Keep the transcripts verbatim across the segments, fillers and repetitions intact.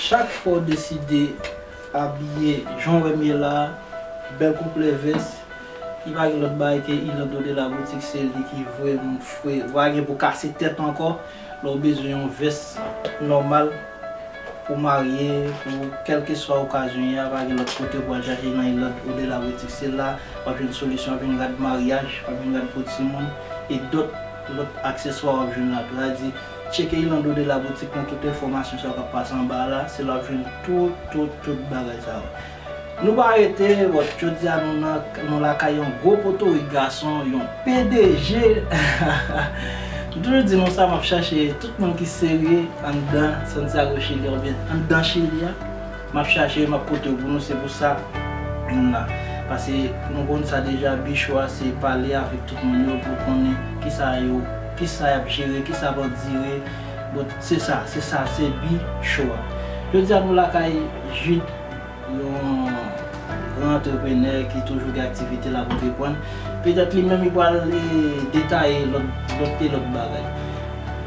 Chak fwa w deside abiye jan w wè m ye la, bèl kouplè vès, li pa gen lòt bagay ke Iland Odela Boutique, se li ki voye moun fre. Ou pa gen pou kase tèt ankò, lè w bezwen yon vès nòmal pou marye, pou kèlkeswa okazyon y a, pa gen lòt kote pou al chache nan Iland Odela Boutique. Se la w ap jwenn solisyon, w ap jwenn rad maryaj, w ap jwenn rad pou timoun, e dòt, lòt akseswa w ap jwenn la tou. Sa di, tcheke Iland Odela Boutique nan tout enfòmasyon sa k ap pase anba la, se la w ap jwenn tout, tout, tout bagay sa yo. Nou pa rete, bon, jodi a nou nan, nou lakay yon gwo potorik gason, yon P D G. M toujou di nou sa, m ap chache tout moun ki serye anndan Santiago Chili, oubyen anndan Chili a. M ap chache, m ap pote yo pou nou, se pou sa nou la. Paske nou konn sa deja, bi cho a se pale avèk tout moun yo pou konnen kisa yo, kisa y ap jere, kisa p ap dire. Bon, se sa, se sa, se bi cho a. Jodi a nou lakay Jude, yon gran antreprenè ki toujou gen aktivite l ap antreprann. Petèt li menm li pral, eh, detaye lòt, lòt e lòt bagay.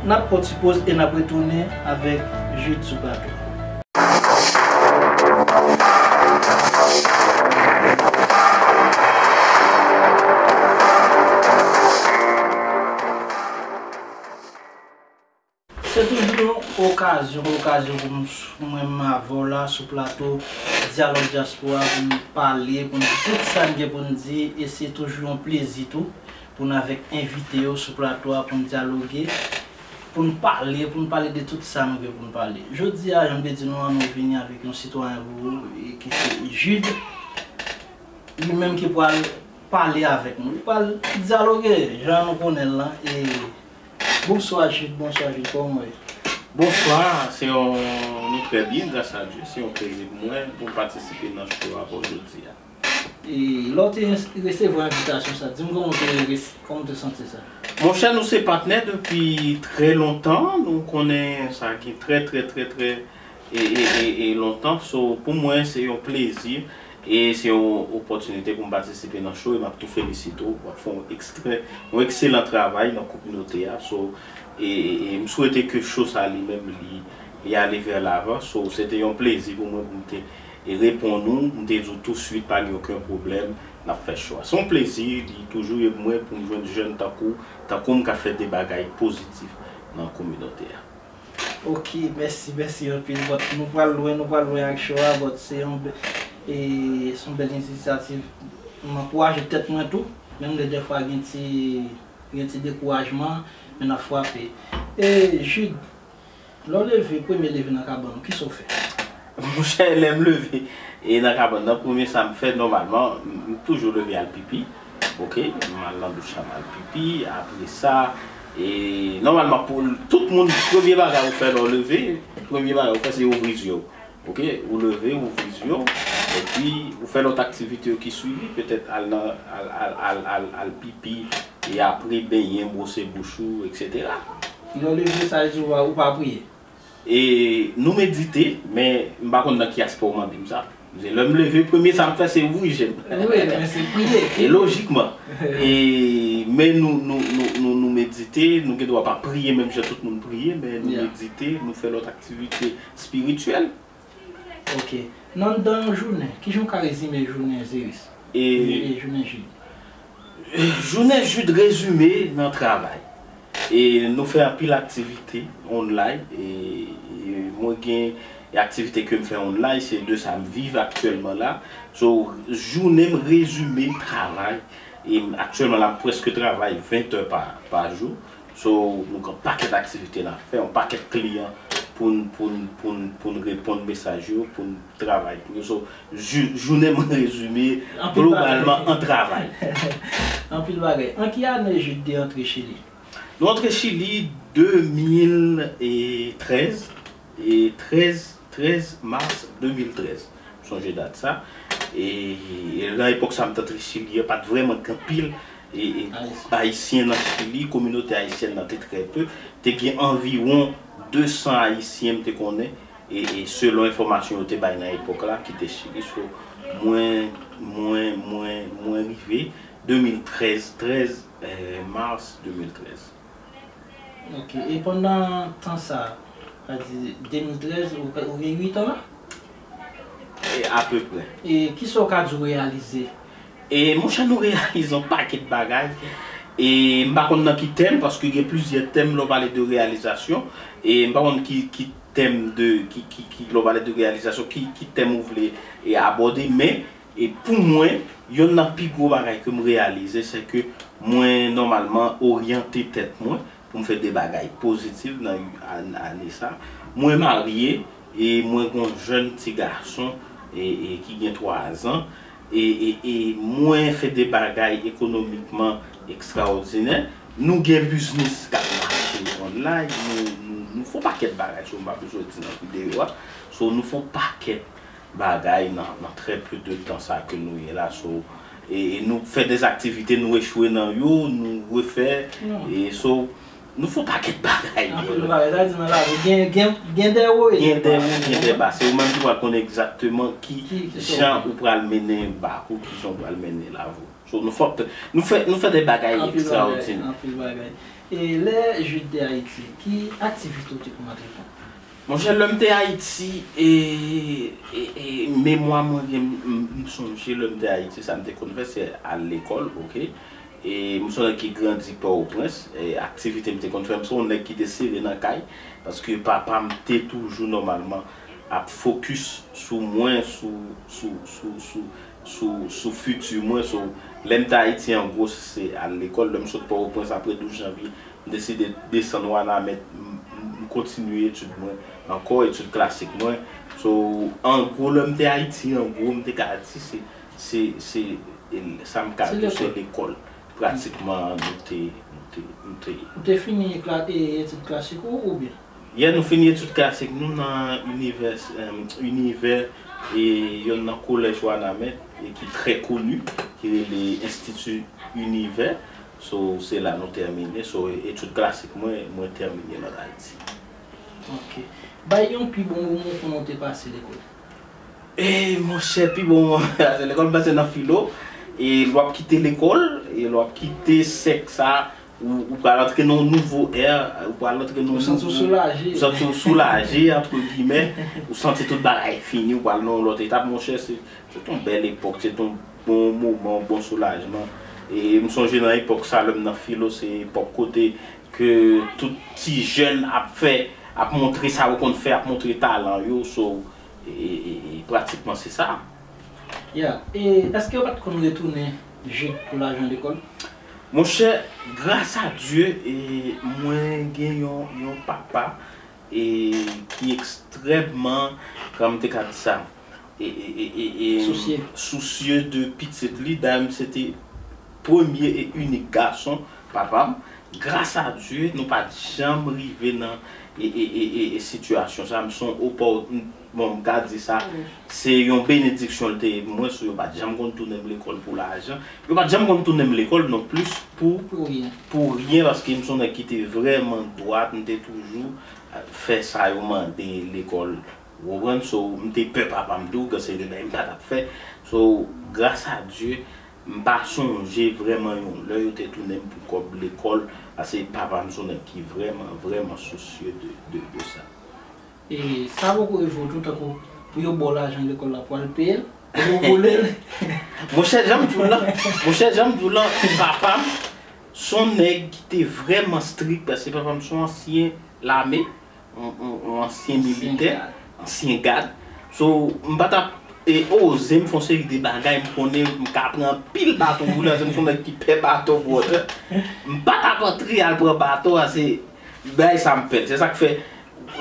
N ap pran ti poz e n ap retounen avèk Jude sou plato. Se toujou yon okazyon, okazyon pou m, pou mwen menm avè w la sou plato Dyalòg Dyaspora pou n pale, pou n di tout sa n gen pou n di, e se toujou yon plezi tou pou n avèk envite yo sou plato a pou n dyaloge, pou n pale, pou n pale de tout sa nou gen pou n pale. Jodi a, jan m te di nou an, nou vini avèk yon sitwayen pou ou, e ki se Jude, li menm ki pral pale avèk nou. Li pral dyaloge, jan nou konnen l lan, e Bonswa Jude, bonswa Jude, kòman w ye? Bonswa, se yon, nou trè byen, gras a Dye. Se yon plezi pou mwen pou m patisipe nan show a pou jodi a. E lè w te res-, resevwa envitasyon sa, di m kòman w te res-, kòman w te santi sa? Monchè, nou se patnè depi trè lontan. Nou konnen sa gen trè, trè, trè, trè e, e, e, e lontan. So, pou mwen, se yon plezi e se yon opòtinite pou m patisipe nan show e m ap tou felisite w. W ap fè yon ekstrè, yon ekselan travay nan kominote a. So, e, e, e m swete ke show sa li menm, li, li ale vè lavan. So, se te yon plezi pou mwen pou m te, e, reponn ou. M te di w touswit, pa gen okenn pwoblèm, n ap fè show a. Se yon plezi, li toujou ye pou mwen pou m jwenn jèn tankou, tankou m ka fè de bagay pozitif nan kominote a. Ok, mèsi, mèsi anpil. But nou pral lwen, nou pral lwen ak show a, but se yon bè-, e, se yon bèl inisyativ. M ankouraje tèt mwen tou, menm lè dèfwa gen ti, gen ti dekourajman, men n ap frape. E, Jude, lè w leve, premye leve nan kabann ou, kisa w fè? Monchè, lè m leve, e nan kabann nan, premye sa m fè, nòmalman, m, m toujou leve al pipi. Ok, m al nan douch la, m al pipi. Apre sa, e nòmalman, pou tout moun, premye bagay ou fè lè w leve, premye bagay ou fè, se ouvri zye w. Ok, ou leve, ou ouvri zye w, epi ou fè lòt aktivite yo ki swivi, petèt al nan, al, al, al, al, al pipi, e apre benyen, bwose bouch ou, etsetera. Lè w leve, sa vle di ou pa, ou pa priye? E nou medite, men m pa konn nan ki aspè w mande m sa. Se lè m leve, premye sa m fè, se ouvri je m. Wi, men se priye. E lojikman. E, men nou, nou, nou, nou, nou medite, nou gen dwa pa priye menm jan tout moun priye, men nou Yeah. medite, nou fè lòt aktivite espirityèl. Ok. Nan, nan yon jounen, kijan w ka rezime jounen Zeris? E E, e jounen Jude? Jounen Jude rezime nan travay. E nou fè anpil aktivite online. E, e mwen gen aktivite ke m fè online, se de sa m viv aktyèlman la. So, jounen m rezime travay. E m, aktyèlman la, m prèske travay ven è pa, pa jou. So, nou gen yon pakèt aktivite n ap fè, yon pakèt kliyan pou n, pou n, pou n, pou n reponn mesaj yo, pou n travay pou yo. So, jou-, jounen mwen rezime Anpil globalman bagay. An travay. Anpil bagay. An ki ane Jude te antre Chili? Nou antre Chili de mil trèz, e trèz, trèz mas de mil trèz. M sonje dat sa. E, e nan epòk sa, m t antre Chili a, pa t vrèman gen anpil e, e, Ayisyen. Ayisyen nan Chili, kominote ayisyèn nan te trè pe. Te gen anviwon de san Ayisyen m te konnen, e, e selon enfòmasyon yo te bay nan epòk la, ki te Chili. So, mwen, mwen, mwen, mwen rive de mil trèz, trèz, eh, mas de mil trèz. Ok, e pandan tan sa, Sa di de mil trèz, ou, ou gen uit an la? E apeprè. E kisa w ka di w reyalize? E monchè, nou reyalize yon pakèt bagay. E m pa konn nan ki tèm, paske gen plizyè tèm lè w pale de reyalizasyon. E m pa konn ki, ki tèm de, ki, ki, ki, lè w pale de reyalizasyon, ki, ki tèm ou vle e abòde, men e pou mwen, yonn nan pi gwo bagay ke m reyalize, se ke mwen nòmalman oryante tèt mwen pou m fè de bagay pozitif nan ane sa. Mwen marye e mwen gon jèn ti gason e, e ki gen twa zan e, e, e mwen fè de bagay ekonomikman ekstraòdinè. Nou gen biznis k ap mache online, nou, nou, nou fè yon pakèt bagay, so m pa bezwen di nan videyo a. So nou fè yon pakèt bagay nan, nan trè peu de tan sa ke nou ye la. So, e, e nou fè de aktivite, nou echwe nan yo, nou refè. E so, nou fè yon pakèt bagay. Anpil bagay, sa di nan lavi, gen, gen, gen de wo e gen de wo, gen de ba. Se ou menm ki pral konnen egzakteman ki jan ou pral mennen bak ou, ki jan ou pral mennen lavi w. So, nou fè, nou fè, nou fè de bagay ekstraòdinè. Anpil bagay. E lè Jude te Ayiti, ki aktivite w te konn antreprann? Monchè, lè m te Ayiti, e, e, e memwa mwen gen, m, m sonje lè m te Ayiti, sa m te konn fè, se al lekòl, oke? E m se yon nèg ki grandi Pòtoprens, e aktivite m te konn fè, m se yon nèg ki te sere nan kay, paske papa m te toujou nòmalman ap fokis sou mwen, sou, sou, sou, sou, sou, sou fiti mwen. So, lè m te Ayiti, an gwo, se al lekòl. Lè m sot Pòtoprens apre douz janvye, m deside desann Wanament, m, m, m kontinye etid mwen ankò, etid klasik mwen. So, an gwo, lè m te Ayiti, an gwo, m te ka di se, se, se, e, sa m ka di w, se lekòl. Pratikman, nou te, nou te, nou te ye. Ou te fini kla-, e, etid klasik ou, oubyen? Yè, nou fini etid klasik nou nan inivè, em, inivè, e, yonn nan kolèj Wanament, e ki trè koni, ki rele Enstiti Inivè. So, se la nou tèmine. So, etid klasik mwen, mwen tèmine l an Ayiti. Ok. Bay yon pi bon moman konnen w te pase lekòl. E, monchè, pi bon moman mwen pase lekòl, m pase nan filo. E lè w ap kite lekòl, e lè w ap kite sèk sa, ou, ou pral antre nan yon nouvo è, ou pral antre nan yon nouvo. Ou santi w soulaje. Ou santi w soulaje, antre gimè, ou santi tout bagay fini, ou pral nan yon lòt etap, monchè, se, se t on bèl epòk, se t on bon moman, bon soulajman. E m sonje nan epòk sa, lè m nan filo, se epòk kote ke tout ti jèn ap fè, ap montre sa yo konn fè, ap montre talan yo, so, e, e, e, e pratikman se sa. Ya, e èske w pa t konn retounen Jude pou lajan lekòl? Monchè, gras a Dye, e, mwen gen yon, yon papa, e, ki ekstrèmman, kòman m te ka di sa, e, e, e, e, e, Sousye. Sousye de pitit li. Dayè, m se te premye e inik gason papa m. Gras a Dye, nou pa t janm rive nan e, e, e, e, e sitiyasyon sa. M se yon opò-, m, bon, m ka di sa, se yon benediksyon l te ye pou mwen, so yo pa t janm konn tounen m lekòl pou lajan. Yo pa t janm konn tounen m lekòl non plis pou, Pou ryen. Pou ryen, paske m se yon nèg ki te vrèman dwat, m te toujou, eh, fè sa yo mande lekòl. Ou konprann? So, m te pè papa m tou, gen seri de bagay m pa t ap fè. So, gras a Dye, m pa sonje vrèman yon lè yo te tounen m pou kòb lekòl, paske papa m se yon nèg ki vrèman, vrèman sousye de, de, de sa. E sa poko rive w tou, tankou pou yo ba w lajan lekòl la pou al peye l, pou yo vole l? Monchè, jan m di w lan, monchè, jan m di w lan, papa m se yon nèg ki te vrèman strik, paske papa m se yon ansyen lame, yon, yon, yon ansyen militè, ansyen gad. So, m pa t ap, e, oze m fè yon seri de bagay, m konnen m ka pran anpil baton boule, paske m se yon nèg ki pè baton, brother. M pa t ap antre al pran baton, paske bagay sa m pè l. Se sa k fè,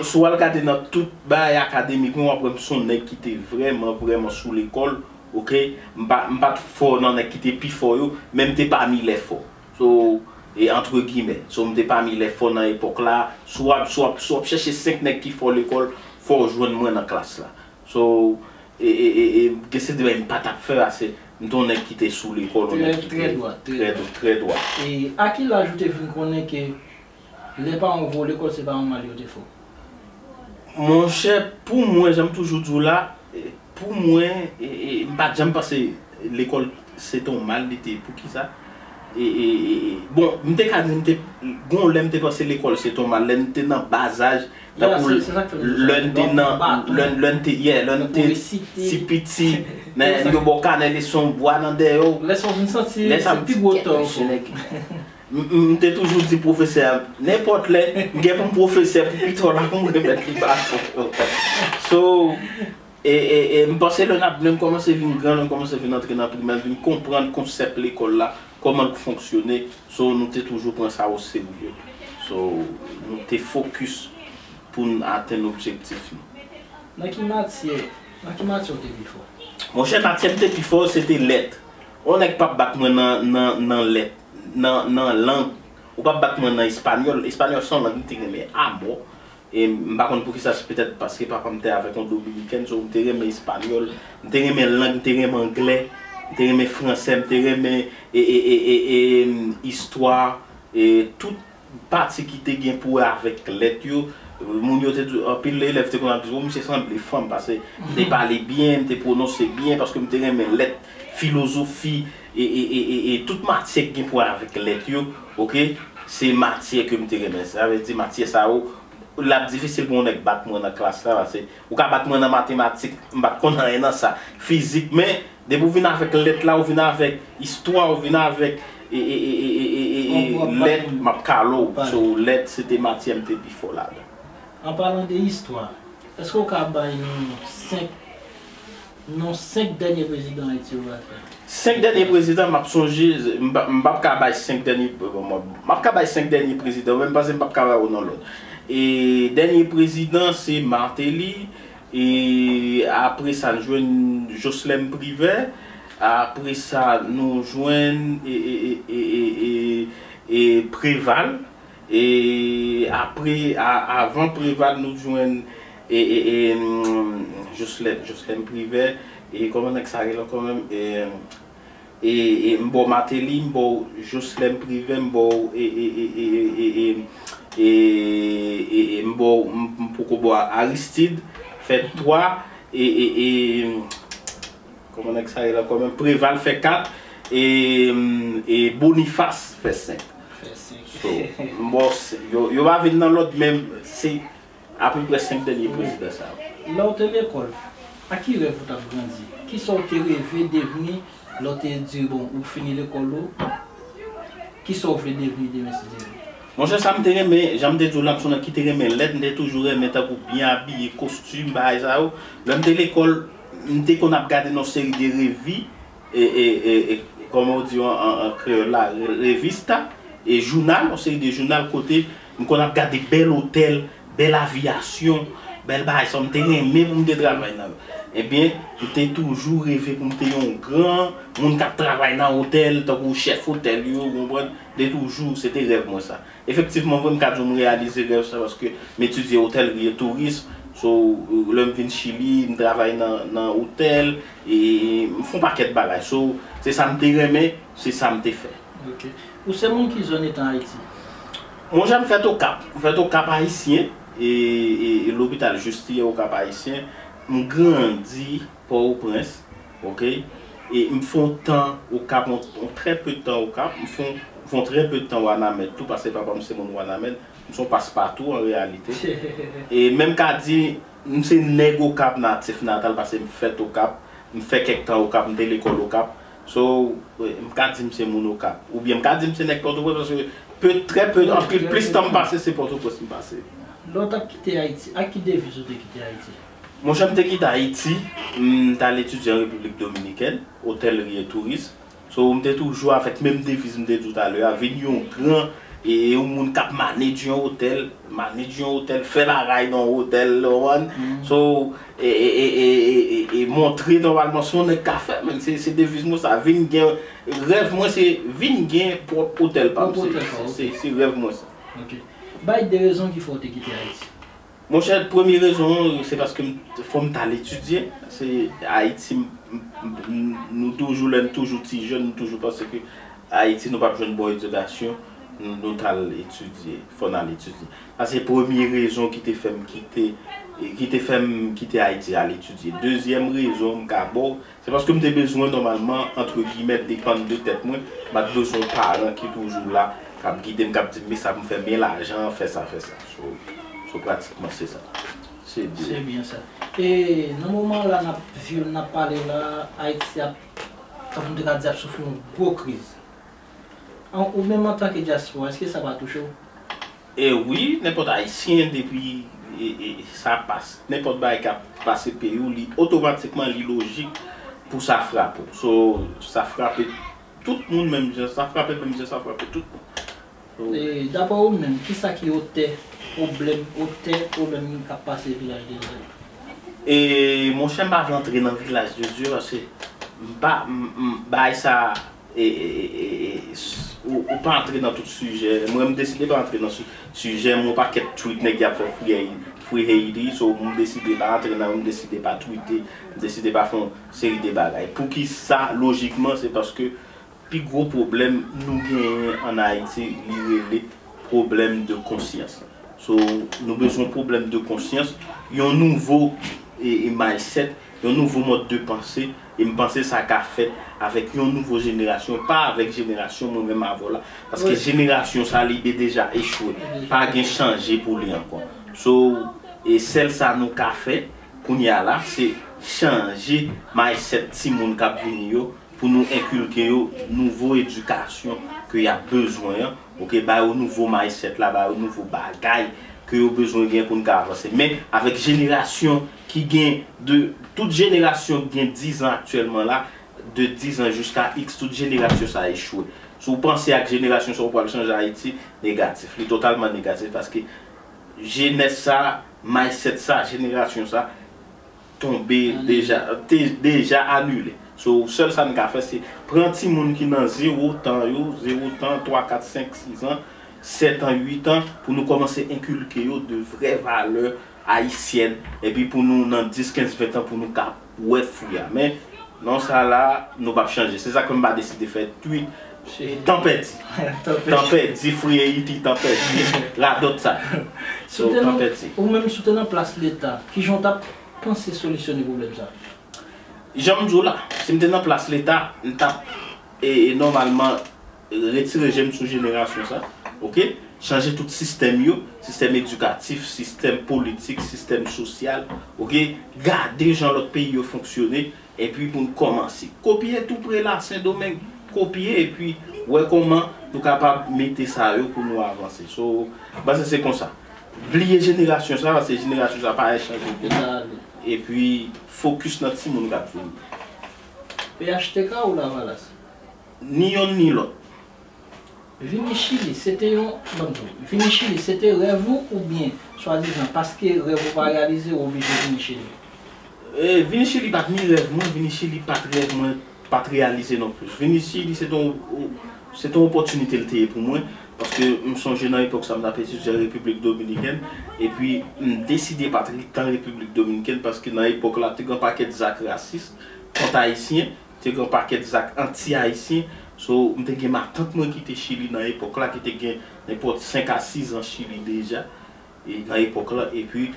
si w al gade nan tout bagay akademik mwen, w ap wè m se yon nèg ki te vrèman, vrèman sou lekòl, oke? M pa, m pa t fò nan nèg ki te pi fò yo, men m te pami lè fò. So, e, entre guillemets. So, m te pami lè fò nan epòk la. Si w ap, si w ap, si w ap chèche senk nèg ki fò lekòl, fò w jwenn mwen nan klas la. So, e, e, e, e, gen seri de bagay m pa t ap fè, paske m te yon nèg ki te sou lekòl, yon nèg ki te trè, trè dwat. E a ki laj ou te vin konnen ke lè paran w voye w lekòl, se pa yon mal yo te fè w? Monchè, pou mwen, jan m toujou di w la, e, pou mwen, e, e, m pa t janm panse lekòl se t on mal li te ye. Poukisa? E, e, e, e, bon, m te ka di, m te, gon lè m te panse lekòl se te yon mal, lè n te nan bazaj, tankou lè n te nan, lè n, lè n te, yeah, lè n te ti piti, men yo ba w kanè leson bwa nan dèyè w. Lè sa w vin santi se pi gwo tò ankò. M, m, m te toujou di pwofesè a, nenpòt lè, m gen pou m pwofesè pou pito la pou m remèt li baton. So, e, e, e, m panse lè n ap, lè n kòmanse vin gran, lè n kòmanse vin antre nan primè, vin konprann konsèp lekòl la, kòman l fonksyone. So, nou te toujou pran sa o serye. So, nou te fokis pou n atenn objektif nou. Nan ki matyè, nan ki matyè w te pi fò? Monchè, matyè m te pi fò, se te lèt. Yon nèg p ap bat mwen nan, nan, nan lèt, nan, nan lang. Ou p ap bat mwen nan espanyòl. Espanyòl se yon lang m te renmen amò. E m pa konn poukisa, se petèt paske papa m te avèk yon dominikèn, so m te renmen espanyòl, m te renmen lang, m te renmen anglè, m te renmen fransè, m te renmen, e, e, e, e, e, m, istwa, e tout pati ki te gen pou wè avèk lèt yo. Moun yo te tou, anpil elèv te konn ap di, "O, misye sanble fanm," paske m te pale byen, m te pwononse byen, paske m te renmen lèt, filozofi, e, e, e, e, e tout matyè ki gen pou wè avèk lèt yo, oke, se matyè ke m te renmen. Sa vle di, matyè sa yo, l ap difisil pou yon nèg bat mwen nan klas la, paske ou ka bat mwen nan matematik, m pa t konn anyen nan sa. Fizik, men depi w vin avèk lèt la, ou vin avèk istwa, ou vin avèk, e, e, lèt, m ap kale w. So, lèt, se te matyè m te pi fò ladan. An palan de istwa, èske w ka bay nou senk, non senk dènye prezidan Ayiti yo pral fè? Senk dènye prezidan, m ap sonje, m p ap, m p ap ka bay senk dènye, bon, m ap ka bay senk dènye prezidan, men m panse m p ap ka bay yo nan lòd. E dènye prezidan, se Martelly, e apre sa, n jwenn Jocelerme Privert, apre sa, nou jwenn, e, e, e, e, e, e, e Préval, e apre, a, avan Préval, nou jwenn, e, e, e, mm, Jocelerme, Jocelerme Privert, e kòman nèg sa rele ankò menm? E, e, e, m ba w Martelly, m ba w Jocelerme Privert, m ba w, e, e, e, e, e, e, e, e, e, m ba w, m, m poko ba w Aristide, fè twa, e, e, e, kòman nèg sa rele ankò menm? Préval fè kat, e, e Boniface fè senk. Fè senk. So, m ba w se-, yo, yo pa vin nan lòd, men se apeprè senk dènye prezidan sa yo. Lè w te lekòl, a ki rèv ou t ap grandi? Kisa w te reve devni lè w te di, bon, ou fini lekòl ou? Kisa w vle devni demen, si Dye vle? Monchè, sa m te renmen, jan m te di w la, m se yon nèg ki te renmen lèt, m te toujou renmen tankou byen abiye, kostim, bagay sa yo. Lè m te lekòl, m te konn ap gade nan yon seri de revi, e, e, e, e, kòman w di an, an, an kreyòl la, re-, revista, e jounal, yon seri de jounal kote m konn ap gade bèl otèl, bèl aviyasyon, bèl bagay sa yo, m te renmen pou m te travay nan yo. Ebyen, m te toujou reve pou m te yon gran moun k ap travay nan otèl, tankou chèf otèl yo, ou konprann? M te toujou, se te rèv mwen sa. Efektivman, vre, m ka di w m reyalize rèv sa, paske m etidye otèlri e touris. So, lè m vin Chili, m travay nan, nan otèl, e m fè yon pakèt bagay. So, se sa m te renmen, se sa m te fè. Ok. Ou se moun ki zòn etan Ayiti? Monchè, m fèt Okap. M fèt Okap Ayisyen, e, e, e lopital Jistiyè Okap Ayisyen. M grandi Pòtoprens, oke? E m fè yon tan Okap, yon, yon trè pe de tan Okap, m fè yon, m fè yon trè pe de tan Wanament tou, paske papa m se moun Wanament, m se yon paspatou an reyalite. E menm ka di, m se nèg Okap natif natal, paske m fèt Okap, m fè kèk tan Okap, m te lekòl Okap. So, m ka di m se moun Okap. Oubyen m ka di m se nèg Pòtoprens, paske pe, trè pe, anpil, plis tan m pase, se Pòtoprens m pase. Lè w t ap kite Ayiti, ak ki deviz ou te kite Ayiti? Monchè, m te kite Ayiti, m t al etidye an Repiblik Dominikèn, otèlri e touris. So, m te toujou avèk menm deviz m te di w talè a, vin yon gran, e, e yon moun k ap manage yon otèl, manage yon otèl, fè bagay nan yon otèl, ou konprann? So, e, e, montre nòmalman se yon nèg ka fè, men se, se deviz mwen sa, vin gen, rèv mwen se vin gen pwòp otèl pa m, se, se, se rèv mwen sa. Ok. Bay de rezon ki fè w te kite Ayiti. Monchè, premye rezon an, se paske m, fò m t al etidye. Se Ayiti, m, m, m, nou toujou, lè n toujou ti jèn, nou toujou panse ke Ayiti, nou p ap jwenn bon edikasyon. Nou, nou t al etidye, fò n al etidye. Sa se premye rezon ki te fè m kite, ki te fè m kite Ayiti al etidye. Dezyèm rezon m ka ba w, se paske m te bezwen nòmalman, antre gimè, depann de tèt mwen. M pa t bezwen yon paran ki toujou la, k ap gide m, k ap di m, "Men sa pou m fè, men lajan an, fè sa, fè sa." So, so pratikman se sa. Se de. Se byen sa. E nan moman la n ap viv, n ap pale la, Ayiti ap, kòm m te ka di, ap soufri yon gwo kriz. An, ou menm antanke dyaspora, èske sa pa touche w? E wi, nenpòt Ayisyen, depi e, e, sa pas, nenpòt bagay k ap pase peyi w, li otomatikman, li lojik pou sa frape w. So, sa frape tout moun menm jan, sa frape menm jan sa frape tout moun. So, e dapre ou menm, kisa ki otè pwoblèm, otè pwoblèm k ap pase Vilaj de Dye? E monchè, m pa vle antre nan Vilaj de Dye paske m pa, m, m, bagay sa, e, e, e, e, e, s- ou, ou pa antre nan tout sijè. Mwen, m deside pa antre nan si- sijè, m wè yon pakèt tweet nèg y ap fè Free Haiti, Free Haiti, so m deside pa antre nan yo, m deside pa twite, m deside pa fè yon seri de bagay. Poukisa? Lojikman, se paske pi gwo pwoblèm nou genyen ann Ayiti, li rele pwoblèm de konsyans. So, nou bezwen pwoblèm de konsyans, yon nouvo e, e mindset, yon nouvo mòd de panse, e m panse sa ka fèt avèk yon nouvo jenerasyon, pa avèk jenerasyon mwen menm avè w la, paske jenerasyon sa li de- deja echwe, pa gen chanje pou li ankò. So, e sèl sa nou ka fè kounye a la, se chanje mindset timoun k ap vini yo, pou nou enkilke yo nouvo edikasyon ke y ap bezwen an, oke, ba yo nouvo mindset la, ba yo nouvo bagay ke yo bezwen gen pou n ka avanse. Men avèk jenerasyon ki gen de, tout jenerasyon ki gen diz an aktyèlman la, de diz an jiska X, tout jenerasyon sa echwe. Si w panse ak jenerasyon sa w pral chanje Ayiti, negatif. Li totalman negatif paske jenès sa, mindset sa, jenerasyon sa, tonbe deja, te deja anile. So, sèl sa n ka fè, se pran timoun ki nan zewo tan yo, zewo tan, twa, kat, senk, sis an, sèt an, uit an, pou nou kòmanse enkilke yo de vrè valè ayisyèn, epi pou nou, nan dis, kenz, ven tan, pou nou ka wè fwi a. Men, non, sa la, nou p ap chanje. Se sa ke m pa deside fè tweet. Tan pèdi. Tan pèdi. Tan pèdi, Free Haiti, tan pèdi. Radòt sa. So, tan pèdi. Ou menm, si w te nan plas Leta, kijan w t ap panse solisyone pwoblèm sa? Jan m di w la, si m te nan plas Leta, m t ap, e, e, nòmalman, retire je m sou jenerasyon sa, oke? Chanje tout sistèm yo, sistèm edikatif, sistèm politik, sistèm sosyal, oke? Gade jan lòt peyi yo fonksyone, epi pou n kòmanse. Kopye tou pre la, Sendomeng, kopye, epi wè kòman nou kapab mete sa yo pou nou avanse. So, m panse se konsa. Bliye jenerasyon sa, paske jenerasyon sa pa chanje pou nou. Epi, fokis nan timoun k ap vini. P H T K ou Lavalas? Ni yonn ni lòt. Vini Chili, se te yon, ban m di w, vini Chili, se te rèv ou oubyen, swadizan, paske rèv ou pa reyalize, ou oblije vini Chili? E, vini Chili pa t ni rèv mwen, vini Chili pa t rèv mwen, pa t reyalize non plis. Vini Chili, se te yon, se te yon opòtinite l te ye pou mwen, paske m sonje nan epòk sa, m t ap etidye an Repiblik Dominikèn, epi m deside pa t ret an Repiblik Dominikèn, paske nan epòk la, te gen yon pakèt zak rasis kont Ayisyen, te gen yon pakèt zak anti-ayisyen. So, m te gen matant mwen ki te Chili nan epòk la, ki te gen nenpòt senk a sis an Chili deja, e nan epòk la. Epi,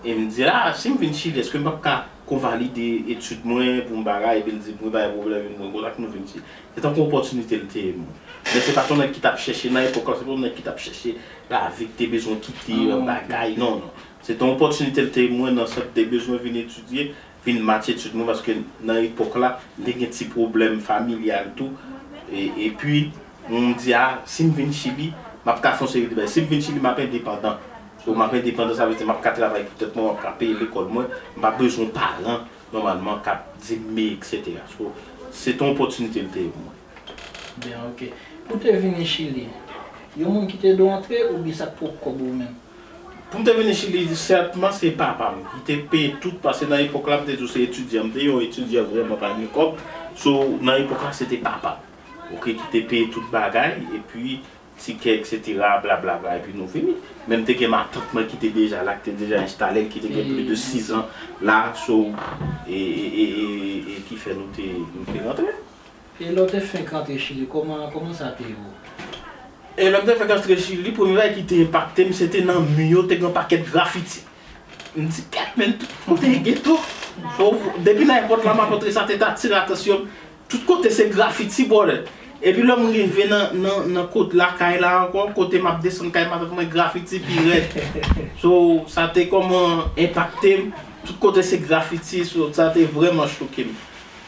e m di, "A, si m vin Chili, èske m p ap ka konvalide etid mwen pou m bagay?" Epi l di, "Mwen pa gen pwoblèm, vin pran kontak nou vin Chili." Se tankou opòtinite l te ye pou mwen. Men se pa t yon nèg ki t ap chèche nan epòk la, se pa yon nèg ki t ap chèche lavi, ki te bezwen kite, bagay, non, non. Se te yon opòtinite l te ye pou mwen nan sans te bezwen vin etidye, vin match etid mwen, paske nan epòk la, m te gen ti pwoblèm familyal tou. E, epi, m di, "A, si m vin Chili, m ap ka fè yon seri de bagay. Si m vin Chili, m ap endepandan." So, m ap endepandan, sa vle di m ap ka travay pou tèt mwen, m ap ka peye lekòl mwen, m pa bezwen paran, nòmalman, k ap di m, men, etsetera. So, se te yon opòtinite l te ye pou mwen. Byen, oke. Pou te vini Chili, yon moun kite do antre oubyen sa k pwòp kòb ou menm? Pou m te vini Chili, sètman, se papa m ki te peye tout, paske nan epòk la, m te di w se etidyan, m te yon etidyan vrèman pa gen kòb. So, nan epòk la, se te papa m, oke, ki te peye tout bagay, epi tikè, etsetera, blablabla, epi nou vini. Men m te gen matant mwen ki te deja la, ki te deja enstale, ki te gen plis de sis an la, so, e, e, e, e, e ki fè nou te, nou te rantre. E lè w te fenk rantre Chili, kòman, kòman sa te ye pou ou? E lè m te fèk antre Chili, premye bagay ki te enpakte m, se te nan mi yo, te gen yon pakèt grafiti. M di, "Kèt, men, tout kote e geto." So, depi nan ayewopò la, m ap antre, sa te atire atansyon m. Tout kote se grafiti, brother. Epi lè m rive nan, nan, nan kot lakay la ankò, kote m ap desann kay matant mwen, grafiti pi rèd. So, sa te kòman enpakte m. Tout kote se grafiti, so, sa te vrèman choke m.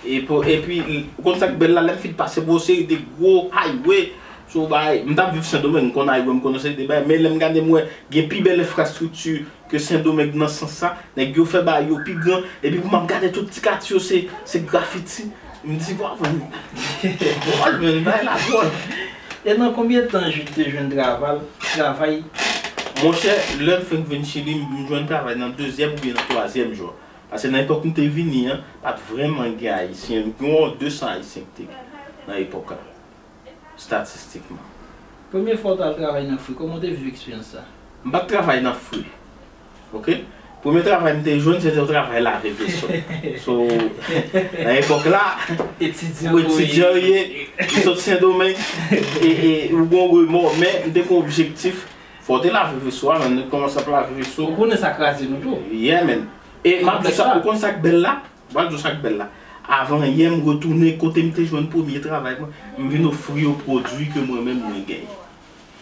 E pou, epi, ou konn sa k bèl la, lè m fin pase pou yon seri de gwo highway, so, bay, m t ap viv Sendomeng, m konn highway, m konn yon seri de bagay, men lè m gade, m wè gen pi bèl enfrastrikti ke Sendomeng nan sans sa, nèg yo fè bagay yo pi gran, epi pou m ap gade tout ti katye yo, se, se grafiti. M di, "Waw, men, dwòl, men, bagay la dwòl." E nan konbyen tan Jude te jwenn traval, travay? Monchè, lè m fenk vin Chili, m jwenn travay nan dezyèm oubyen nan twazyèm jou. Paske nan epòk m te vini an, pa t vrèman gen Ayisyen. M gen yon de san Ayisyen ki te gen nan epòk la, estatistikman. Premye fwa w t al travay nan fri, kòman w te viv eksperyans sa? M pa t travay nan fri. Oke? Premye travay m te jwenn, se te yon travay lave veso. So, nan epòk la, etidyan ou ye, ou sot Sendomeng, e, e ou gen yon remò, men m te gen yon objektif. Fò w te lave veso a, men nou kòmanse ap lave veso. Ou konnen sa kraze nou tou. Yeah, man. E m ap di sa, ou konn sa k bèl la? M ap di w sa k bèl la. Avan yè, m retounen kote m te jwenn premye travay mwen. M vin ofri yo pwodui ke mwen menm mwen genyen.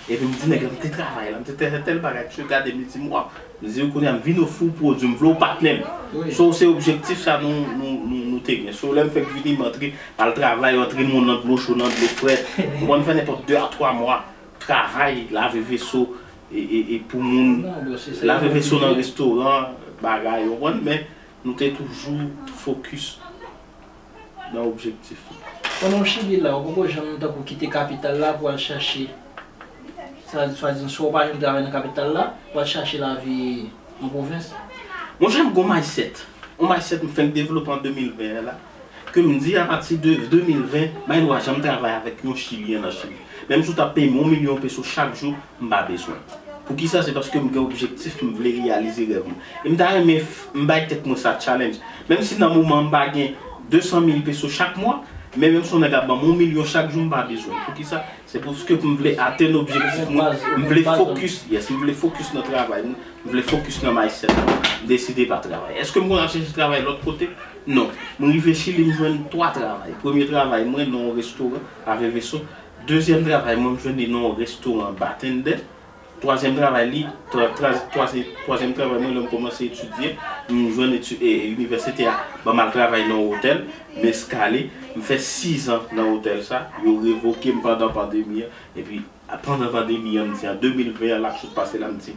Epi m di nèg la, "M te travay la, m te fè tèl bagay." Misye gade m, li di m, "Waw." M di, "Kounye a, m vin ofri w pwodui, m vle w patnè m." So, se objektif sa nou, nou, nou, nou te gen. So, lè m fèk vini, m antre, al travay, antre moun nan dlo cho, nan dlo frèt. M konn fè nenpòt de a twa mwa. Travay, lave veso, e, e, e pou moun, lave veso nan restoran, bagay, ou konprann, men nou te toujou fokis nan objektif. Pandan w Chili la, ou poko janm tankou kite kapital la pou al chache, sa, swadizan, si w pa janm travay nan kapital la, pou al chache lavi an pwovens? Monchè, m gon mindset. Yon mindset m fenk devlope an de mil ven an la. Ke m di apati de de mil ven, m pa gen dwa janm travay avèk yon Chilyen nan Chili. Menm si w t ap peye m yon milyon peso chak jou, m pa bezwen. Poukisa? Se paske m gen objektif, m vle reyalize rèv mwen. E m ta renmen f-, m bay tèt mwen sa challenge. Menm si nan moman m pa gen de san mil peso chak mwa, men menm si yon nèg ap ban m yon milyon chak jou, m pa bezwen. Poukisa? Se paske m vle atenn objektif mwen, m vle fokis, yes, m vle fokis nan travay mwen, m vle fokis nan mindset mwen, m deside pa travay. Èske m konn al chèche travay lòt kote? Non. M rive Chili, m jwenn twa travay. Premye travay mwen nan yon restoran, lave veso. Dezyèm travay mwen, m jwenn li nan yon restoran, bartender. Twazyèm travay li, twa-, twa-, twazyè-, twazyèm travay mwen, lè m kòmanse etidye, m jwenn eti-, e, inivèsite a ban m al travay nan yon otèl, m enstale, m fè sizan nan otèl sa, yo revoke m pandan pandemi an, epi pandan pandemi an, m di an de mil ven an, l ap sot pase la, m di,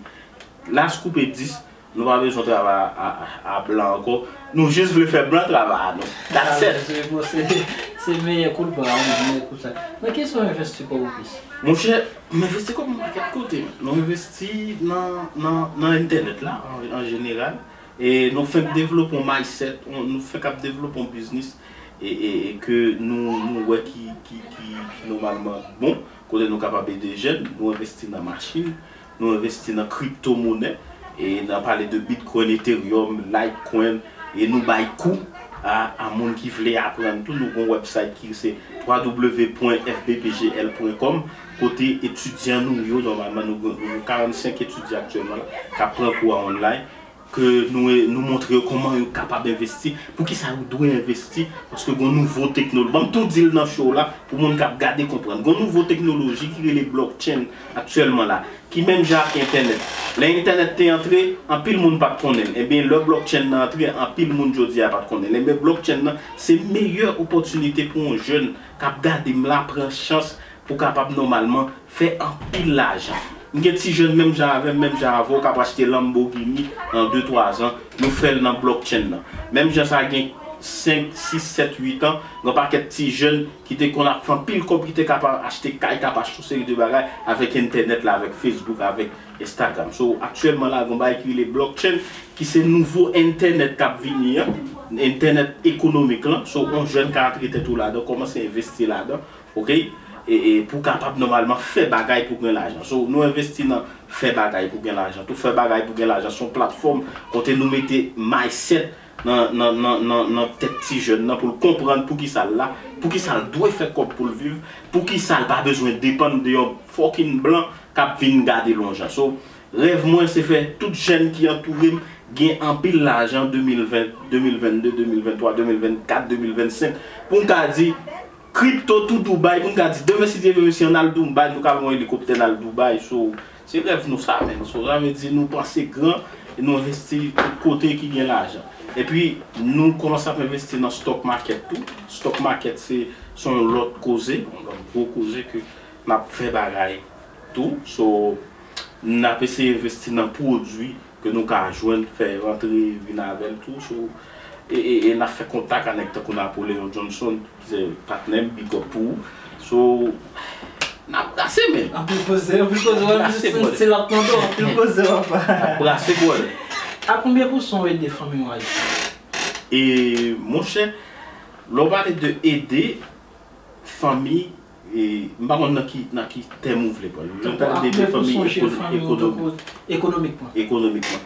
las koupe dis, nou pa bezwen travay a, a, a, a blan ankò, nou jis vle fè blan travay a nou. That's it. Se, se, se meyè kou l ba, meyè kou sa. Nan kiyès ou envesti kòb ou plis? Monchè, m envesti kòb mwen pakèt kote. Nou envesti nan, nan, nan entènèt la, an, an jeneral. E nou fenk devlope yon mindset, on, nou fenk ap devlope yon biznis e, e, e ke nou, nou wè ki, ki, ki, ki nòmalman bon, kote nou kapab ede jèn, nou envesti nan machin, nou envesti nan kripto monè, e n a pale de Bitcoin, Ethereum, Litecoin, e nou bay kou a, a moun ki vle aprann tou. Nou gen yon website ki se w w w pwen f b p g l pwen kòm, kote etidyan nou yo, nòmalman, nou gen, nou gen karannsenk etidyan aktyèlman la, k ap pran kou a online, ke nou, nou montre yo kòman yo kapab envesti. Poukisa yo dwe envesti? Paske gen nouvo teknoloji. Ban m tou di l nan show la, pou moun k ap gade konprann. Gen nouvo teknoloji ki rele blockchain aktyèlman la, ki menm jan ak entènèt. Lè entènèt te antre, anpil moun pa t konnen l. Ebyen, lè blockchain nan antre, anpil moun jodi a pa t konnen l. Ebyen, blockchain nan, se meyè opòtinite pou yon jèn k ap gade m la pran chans pou kapab nòmalman fè anpil lajan. M gen ti jèn menm jan avè m, menm jan avè w, k ap achte Lamborghini nan de twa zan, yo fè l nan blockchain nan. Menm jan sa gen senk, sis, sèt, uit an, gen yon pakèt ti jèn ki te konn ap fè anpil kòb, ki te kapab achte kay, k ap achte yon seri de bagay avèk entènèt la, avèk Facebook, avèk Instagram. So, aktyèlman la, gen yon bagay ki rele blockchain, ki se nouvo entènèt k ap vini an, entènèt ekonomik lan. So, yon jèn ka antre tèt ou ladan, kòmanse envesti ladan. Oke? E, e pou kapab nòmalman fè bagay pou gen lajan. So, nou envesti nan fè bagay pou gen lajan. Tou fè bagay pou gen lajan, se yon platfòm kote nou mete mindset nan, nan, nan, nan, nan tèt ti jèn nan pou l konprann poukisa l la, poukisa l dwe fè kòb pou l viv, poukisa l pa bezwen depann de yon fucking blan k ap vin gade l yon jan. So, rèv mwen se fè tout jèn ki antoure m gen anpil lajan de mil ven, de mil venn de, de mil venntwa, de mil vennkat, de mil vennsenk pou m ka di kripto tou Dubai, pou m ka di demen si Dye vle, mesye, ann al Dubai, nou ka lwe yon elikoptè n al Dubai. So, se rèv nou sa, menn. So, sa vle di nou panse gran e nou envesti tout kote ki gen lajan. Epi, nou kòmanse ap envesti nan stock market tou. Stock market se, se yon lòt koze, yon lòt gwo koze ke n ap fè bagay tou. So, n ap eseye envesti nan pwodui ke nou ka jwenn, fè rantre, vin avè l tou. So, e, e, e n ap fè kontak a nèg tankou Napoleon Johnson, se patnè m, big up pou ou. So, n ap brase, men. Anpil koze, anpil koze, wè, brase, se, se l ap tande, anpil koze, papa. N ap brase, bwè. A konbyen pousan w ede fanmi w Ayiti? E, monchè, lè w pale de ede fanmi, e, m pa konn nan ki, nan ki tèm ou vle pran l. Lè w pale de, de fanmi ekonomik, ekonomikman. Ekonomikman.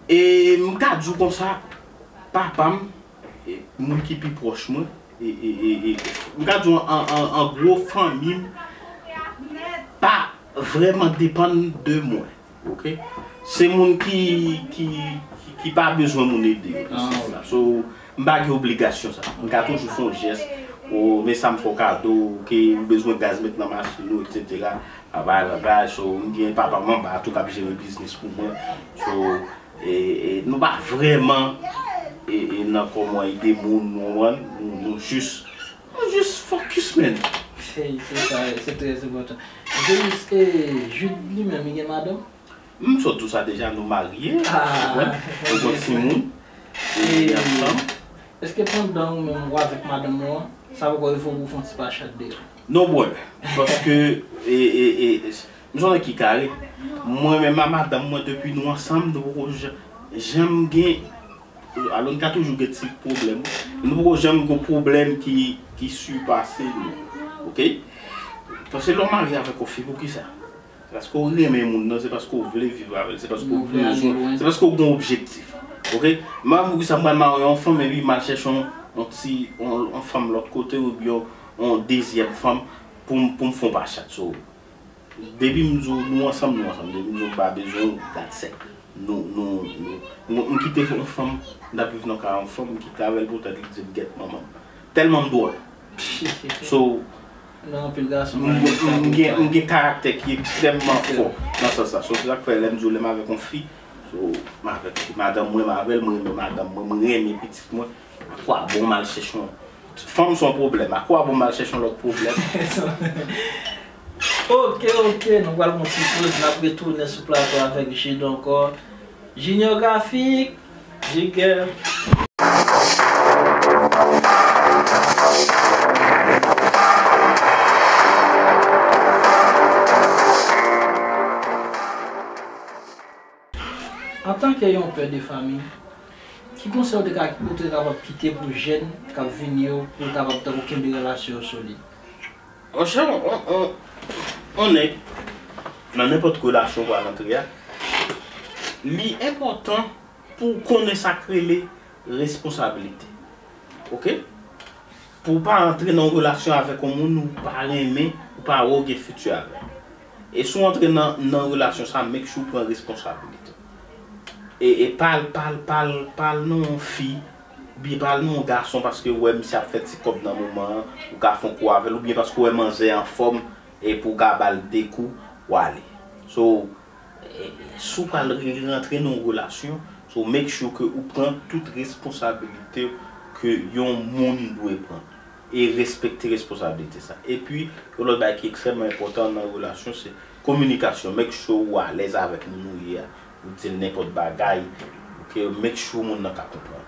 E m ka di w konsa, papa m, e, moun ki pi pwòch mwen, e, e, e, e, m ka di w an, an, an gwo, fanmi m pa vrèman depann de mwen, oke? Se moun ki, ki, ki, ki pa bezwen moun ede yo nan sans sa. So, m pa gen obligasyon sa. M ka toujou fè yon jès, o, men sa m fè w kado, oke, ou bezwen gaz, met nan machin ou, etsetera. Babay, babay, so, m gen papa m anba tou k ap jere biznis pou mwen. So, e, e, nou pa vrèman, e, e, nan kòman ede moun, nou, nou, nou jis, nou jis focus, man. Se, se sa, se trè enpòtan. James, e, Jude li menm, li gen madanm? M sot di w sa deja, nou marye, ou konprann? Nou gen timoun, e, e, ansanm. Èske pandan ou menm ou avèk madanm ou an, sa poko rive w pou w fè yon ti pachat deyò? Non, bwè. Paske, e, e, e, m se yon nèg ki kare. Mwen menm a madanm mwen, depi nou ansanm, nou poko ja-, janm gen, alò, n ka toujou gen ti pwoblèm, wi. Nou poko janm gen pwoblèm ki, ki sipase nou. Oke? Paske lè w marye avèk yon fi, poukisa? Se paske w renmen moun nan, se paske w vle viv avè l, se paske w bezwen, se paske w gen yon objektif. Oke? M pa konn poukisa m pral marye yon fanm, epi m al chèche yon, yon ti, yon, yon fanm lòt kote, oubyen yon, yon dezyèm fanm pou m, pou m fè yon pachat. So, depi m di w nou ansanm, nou ansanm. Depi m di w m pa bezwen w, that's it. Nou, nou, nou, nou, m kite yon fanm, m t ap viv nan kay yon fanm, m kite avè l poutèt li di m gèt manman m. Tèlman m dwòl. So, m, m, m gen, m gen karaktè ki ekstrèmman fò nan sans sa. So, se sa k fè lè m di w lè m avèk yon fi, so, m avèk madanm mwen, m avè l, m renmen madanm mwen, m renmen pitit mwen. Akwabon m al chèche yon fanm se yon pwoblèm. Akwabon m al chèche yon lòt pwoblèm. Ok, ok, nou pral pran ti poz, n ap retounen sou plato avèk Jude ankò. Junior Graphic, Jigger. Antanke yon pè de fanmi, ki konsèy ou te ka, ou te kapab kite pou jèn k ap vini yo, pou yo kapab tankou kenbe relasyon yo solid? Monchè, on, on, on, on nèg, nan nenpòt relasyon w pral antre a, li enpòtan pou w konnen sa k rele responsabilite. Oke? Pou w pa antre nan yon relasyon avèk yon moun ou pa renmen, ou pa wè w gen fiti avè l. E si w antre nan, nan relasyon sa, make sure w pran responsabilite w. E, e pa al, pa al, pa al, pa al nan yon fi, oubyen pa al nan yon gason paske w wè misye ap fè ti kòb nan moman an, ou ka fè yon kou avè l, oubyen paske w wè manzè anfòm, e pou w ka ba l de kou, w ale. So, e, si w pral re-, rantre nan yon relasyon, so make sure ke ou pran tout responsabilite ke yon moun dwe pran. E respekte responsabilite sa. Epi, yon lòt bagay ki ekstrèmman enpòtan nan relasyon, se kominikasyon. Make sure ou alèz avèk moun ou ye a. Ou di l nenpòt bagay. Oke, make sure moun nan ka konprann.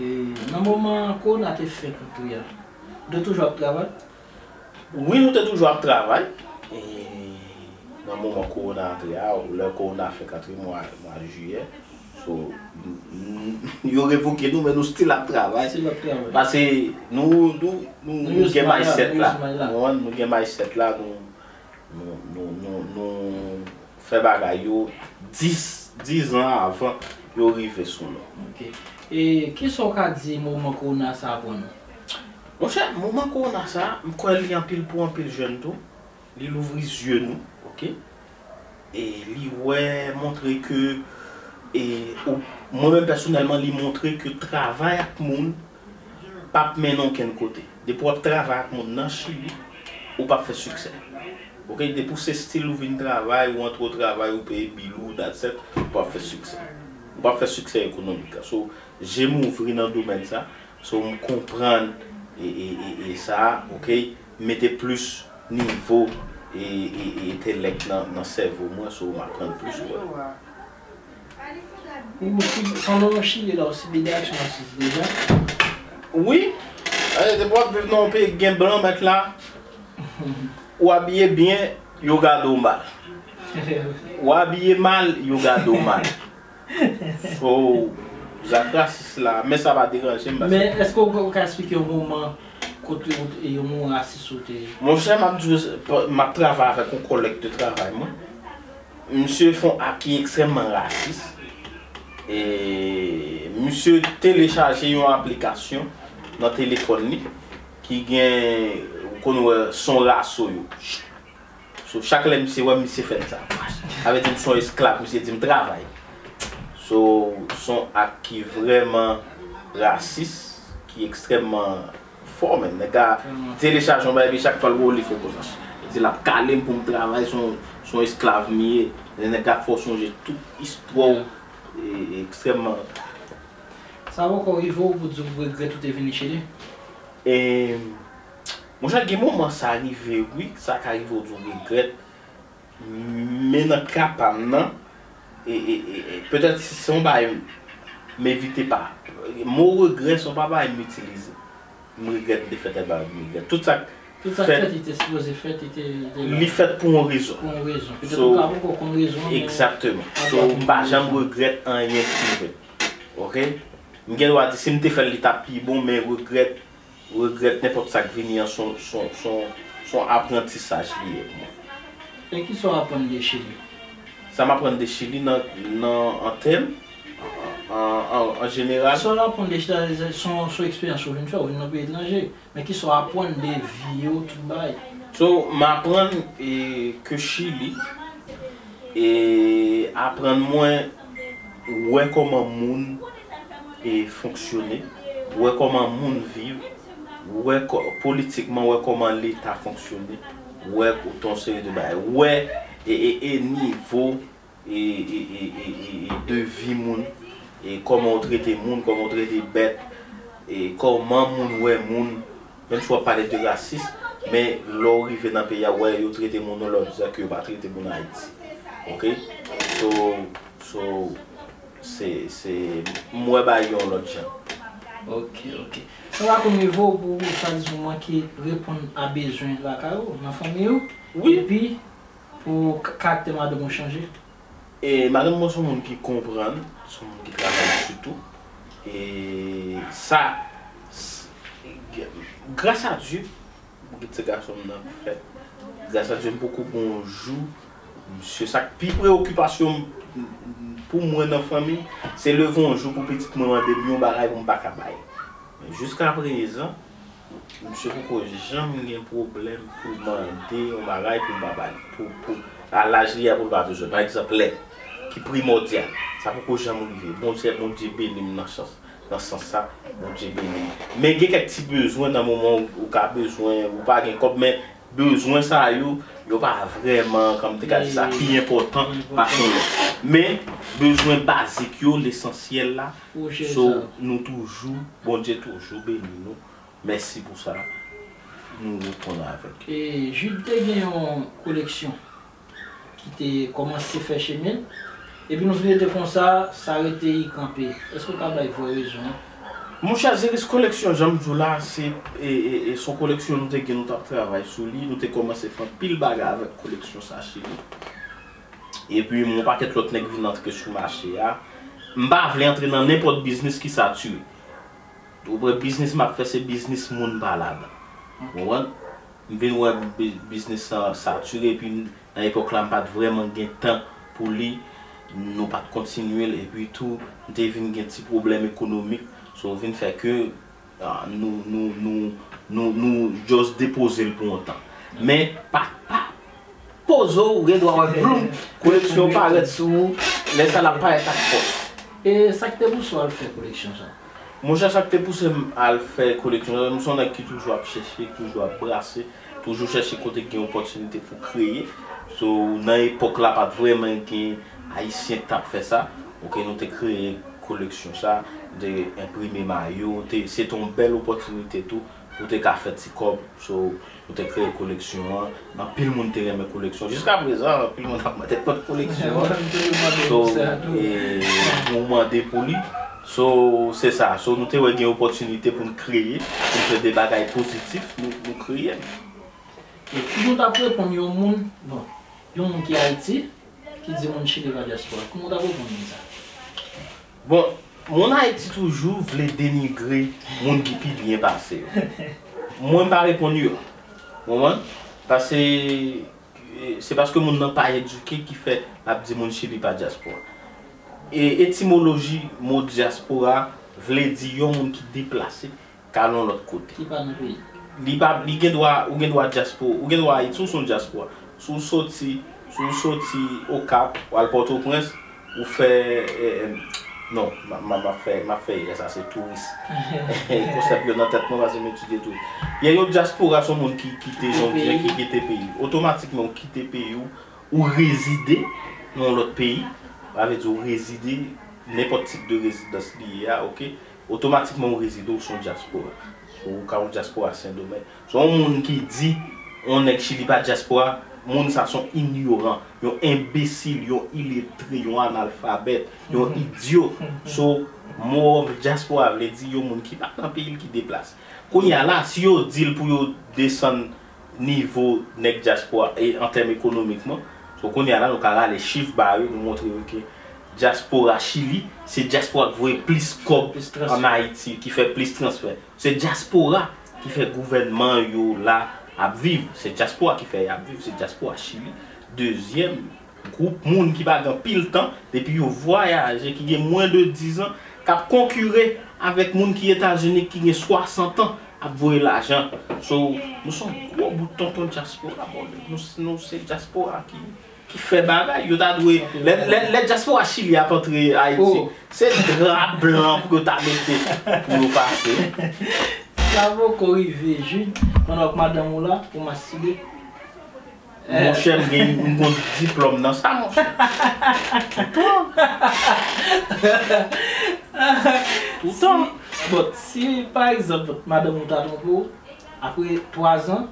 E nan moman kowona te fèk antre a, ou te toujou ap travay? Wi, nou te toujou ap travay. E nan moman kowona antre a, lè kowona fèk antre mwa, mwa jiyè, so, n-, n-, yo revoke nou, men nou still ap travay. Still ap travay. Paske nou, nou, nou, nou gen mindset la. Nou gen mindset la, nou, nou, nou, nou, nou fè bagay yo dis, dis an avan yo rive sou nou. Ok. E kisa w ka di moman kowona sa a pou nou? Monchè, moman kowona sa a, m kwè li anpil pou anpil jèn tou. Li louvri zye nou, ok? E li wè, montre ke, e, ou, mwen menm pèsonèlman, li montre ke travay ak moun p ap mennen okenn kote. Depi w ap travay ak moun nan Chili, ou p ap fè siksè. Ok, depi w se stil ou vin travay, ou antre w travay, ou peye bil ou, that's it, ou p ap fè siksè. Ou p ap fè siksè ekonomik la. So, je m ouvri nan domèn sa. So, m konprann e, e, e, e sa, ok, mete plis nivo e, e, e entelèk nan, nan sèvo mwen, so, m aprann plis, wè. Ou sibi, pandan w Chili la, ou sibi de aksyon rasis deja? Wi. Eh, depi w ap viv nan yon peyi k gen blan, mèt la, ou abiye byen, yo gade w mal. Ou abiye mal, yo gade w mal. So, zak rasis la, men sa pa deranje m, paske Men èske w ka, w ka eksplike yon moman kote w te, yon moman rasis ou te Monchè, m ap di w, m ap travay avèk yon kòlèg de travay mwen. Misye fè yon ak ki ekstrèmman rasis. E misye telechaje yon aplikasyon nan telefòn li ki gen, ou konn wè, son raso yo. So, chak lè misye wè m, misye fè m sa. Sa vle di m se yon esklav, misye di m travay. So, se yon ak ki vrèman rasis, ki ekstrèmman fò menm. Nèg la telechaje yon bagay, epi chak fwa l wè w, li fè w konsa. Li di l ap kale m pou m travay, se yon, se yon esklav m ye. Lè nèg la fè w sonje tout istwa w, e, e, ekstrèmman. Sa poko rive w pou di w regrèt ou te vini Chili? E, monchè, gen moman sa rive, wi, sa ka rive w di w regrèt. Men nan ka pa m nan, e, e, e, e, petèt se, se yon bagay m evite pa. Mo regrè se yon pa bagay m itilize. M regrèt m te fè tèl bagay, m regrèt. Tout sa k Tout sa k fèt, fèt, li te sipoze fèt, li te, li te la. Li fèt pou yon rezon. Pou yon rezon. Petèt So, ou ka poko konn rezon an, men egzakteman. So, m pa janm regrèt anyen ki m fè. Ok? M gen dwa di, si m te fè l, li t ap pi bon, men regrèt, regrèt nenpòt sa k vini an, se yon, se yon, se yon, se yon aprantisaj li ye pou mwen. E kisa w aprann de Chili? Sa m aprann de Chili nan, nan, an tèm, an, an, an jeneral. Sa w aprann de Chili, se yon, se yon eksperyans ou vin fè, ou vin nan peyi etranje. Men kisa w aprann de vi yo, tout bagay? So, m aprann, e, ke Chili, e, aprann mwen wè kòman moun, e, fonksyone, wè kòman moun viv, wè kò-, politikman, wè kòman Leta fonksyone, wè yon seri de bagay, wè, e, e, e nivo e, e, e, e, e, e de vi moun, e kòman w trete moun, kòman w trete bèt, e kòman moun wè moun, menm si w ap pale de rasis, men lè w rive nan peyi a, w wè yo trete moun yon lòt jan ke yo pa trete moun Ayiti. Ok? So, so, se, se, m wè bagay yo yon lòt jan. Ok, ok. Sa pa konn rive w pou w chwazi yon moun ki reponn a bezwen lakay ou, nan fanmi ou? Wi. Epi, pou k-, karaktè madanm ou chanje? E madanm mwen se yon moun ki konprann, se yon moun ki travay sitou. E sa, s-, gras a Dye, m kite gason m nan fèt. Gras a Dye, m poko gen yon jou, misye, sa k pi preyokipasyon m, pou mwen nan fanmi, se leve yon jou pou pitit mwen mande m yon bagay pou m pa ka bay. Men jiskaprezan, misye poko janm gen pwoblèm pou mande yon bagay pou m pa ba li. Pou, pou, a laj li a pou l pa bezwen. Pa egzanp, lèt ki primòdyal. Sa poko janm rive. Bondye, Bondye beni m nan chans, nan sans sa. Bondye beni m. Men gen kèk ti bezwen nan moman ou, ou ka bezwen, ou pa gen kòb, men bezwen sa yo, yo pa vrèman, kòm m te ka di sa, pi enpòtan pase yon lòt. Men bezwen bazik yo, lesansyèl la, so, nou toujou, Bondye toujou beni nou. Mèsi pou sa. Nou reponn avèk. E Jude te gen yon koleksyon ki te kòmanse fè chemen l, epi nou vin rete konsa, sa rete yi kanpe. Èske w ka bay vrè rezon an? Monchè, Zeris koleksyon, jan m di w la, se, e, e, e, se yon koleksyon nou te gen, nou t ap travay sou li, nou te kòmanse fè anpil bagay avèk koleksyon sa Chili. Epi, yon pakèt lòt nèg vin antre sou mache a. M pa vle antre nan nenpòt biznis ki satire. Ou konprann, biznis m ap fè, se biznis moun pa ladan. Ou konprann? M vin wè bi-, biznis lan satire, epi nan epòk la, m pa t vrèman gen tan pou li. nou pa t kontinye l, epi tou, m te vin gen ti pwoblèm ekonomik, so vin fè ke, ah, nou, nou, nou, nou, nou just depoze l pou yon tan. Men, pa, pa poze w, ou gen dwa wè bloum, koleksyon parèt sou ou, lè sa l ap parèt ak fòs. E sa k te pouse w al fè koleksyon sa? Monchè, sa k te pouse m al fè koleksyon sa, m se yon nèg ki toujou ap chèche, ki toujou ap brase, toujou chèche kote k gen opòtinite pou kreye. So, nan epòk la, pa t vrèman gen Ayisyen k t ap fè sa. Oke, nou te kreye koleksyon sa, de enprime mayo, te, se te yon bèl opòtinite tou pou te ka fè ti kòb. So, nou te kreye koleksyon an. Anpil moun te renmen koleksyon. Jiska prezan, anpil moun ap mande pou koleksyon an. So, e, pou mande pou li. So, se sa. So, nou te wè gen opòtinite pou n kreye, pou n fè de bagay pozitif, nou, nou kreye l. E pou nou t ap reponn yon moun, bon, yon moun ki Ayiti, ki di moun Chili pa dyaspora. Kòman w t ap reponn moun sa? Bon, moun Ayiti toujou vle denigre moun ki pi byen pase yo. Mwen, m pa reponn yo. Ou konprann? Paske, e, se paske moun nan pa edike ki fè l ap di moun Chili pa dyaspora. E etimoloji mo dyaspora vle di yon moun ki deplase, k al yon lòt kote. Ki pa nan peyi. Li pa, li gen dwa, ou gen dwa dyaspora, ou gen dwa Ayiti, ou se yon dyaspora. Si w soti, si w soti Okap, w al Pòtoprens, ou fè, eh, eh, non, m a, m a, m ap fè, m ap fè erè sa, se touris. Konsèp yo nan tèt mwen, paske m etidye touris. Gen yon dyaspora, se yon moun ki kite, jan w di, ki kite peyi. Otomatikman, ou kite peyi w, ou rezide nan yon lòt peyi, sa vle di ou rezide, nenpòt tip de rezidans li ye a, oke? Otomatikman ou rezide, ou se yon dyaspora. So, ou ka yon dyaspora Sendomeng. So, yon moun ki di yon nèg Chili pa dyaspora, moun sa se yon inyoran, yon enbesil, yon iletre, yon analfabèt, yon idyo. So, mo dyaspora vle di yon moun ki pa nan peyi l, ki deplase. Kounye a la, si yo di l pou yo desann nivo nèg dyaspora e an tèm ekonomikman. So, kounye a la, nou ka rale chif ba yo, nou montre yo ke dyaspora Chili, se dyaspora k voye plis kòb ann Ayiti, ki fè plis transfè. Se dyaspora ki fè gouvènman yo la ap viv. Se dyaspora ki fè y ap viv. Se dyaspora Chili. Dezyèm gwoup moun ki pa gen anpil tan, depi yo vwayaje, ki gen mwens de dizan, k ap konkire avèk moun ki Etazini ki gen swasant an ap voye lajan. So, nou se yon gwo bout tonton dyaspora, bon, nou, nou se dyaspora ki, ki fè bagay. Yo ta dwe, lè, lè, lè dyaspora Chili ap antre Ayiti, se dra blan pou yo ta mete pou yo pase. Sa poko rive, Jude, pandan w ak madanm ou la, pou masibe. Monchè, m gen, m gon diplòm nan sa, monchè. Toutan. Toutan. Si, bon, si, pa egzanp, madanm ou ta twonpe w, apre twa zan,